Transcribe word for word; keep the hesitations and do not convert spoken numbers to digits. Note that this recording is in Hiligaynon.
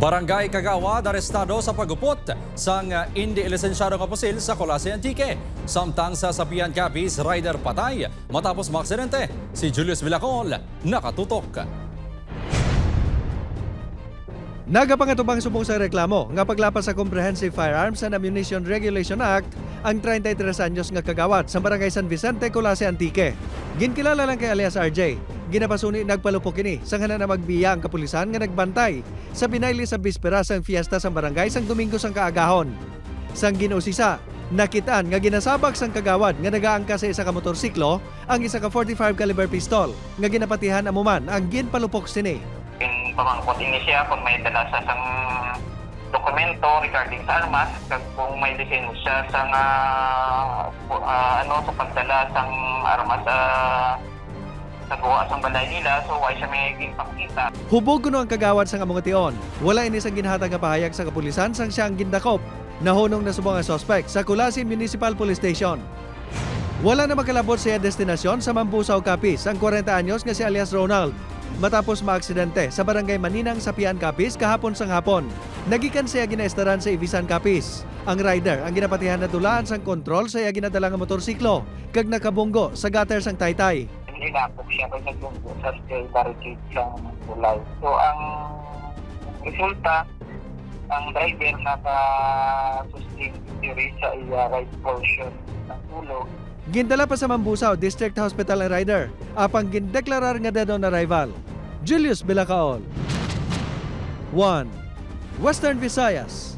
Barangay Kagawad arestado sa pagupot sang indi lisensyado nga pusil sa Culasi, Antique. Samtang sa Sapian Capiz, rider patay matapos maaksidente. Si Julius Vilacol nakatutok. Nagapangatubangan subong sa reklamo nga paglapas sa Comprehensive Firearms and Ammunition Regulation Act ang treinta y tres anyos nga kagawad sa Barangay San Vicente, Culasi, Antique. Ginkilala lang kay alias R J. Ginapasuni nagpalupok ini sang hana na magbiya ang kapulisan nga nagbantay sa binayle sa bispera sang fiesta sang barangay sang Domingo sang kaagahon. Sang gin-usisa, nakit-an nga ginasabak sang kagawad nga nagaangkas sa isa ka motorsiklo ang isa ka forty-five caliber pistol nga ginapatihan amo man ang ginpalupok sini. Ginpamangkot ini siya kung may dala siya sang dokumento regarding sa armas kag kung may lisensya sang, ah, pu-, ah, ano, sa pagdala sang armas, ah, sa guwa sang balay nila, so wala siya may ginpakita. Hubog kuno ang kagawad sang amo nga tion, wala ini sang ginhatag nga pahayag sa kapulisan sang siya ang gindakop. Nahunong na subong ang suspek sa Culasi Municipal Police Station. Wala na makalabot sa iya destinasyon sa Mambusao, Capiz, ang kwarenta anyos nga si alias Ronald, matapos maaksidente sa Barangay Maninang, Sapian, Capiz, kahapon sang hapon. Nagikan siya ginaestaran sa Ibisan, Capiz. Ang rider ang ginapatihan nadulaan sang kontrol sa iya ginadala nga motorsiklo kag nakabunggo sa gutter sang taytay. Hinapok siya kay nagbunggo sa steel barricade sang tulay. So, ang resulta, ang driver naka-sustain injury sa iya right portion ng ulo. Gindala pa sa Mambusao District Hospital ang rider, apang gindeklarar nga dead on arrival. Julius Bilacaol, One Western Visayas.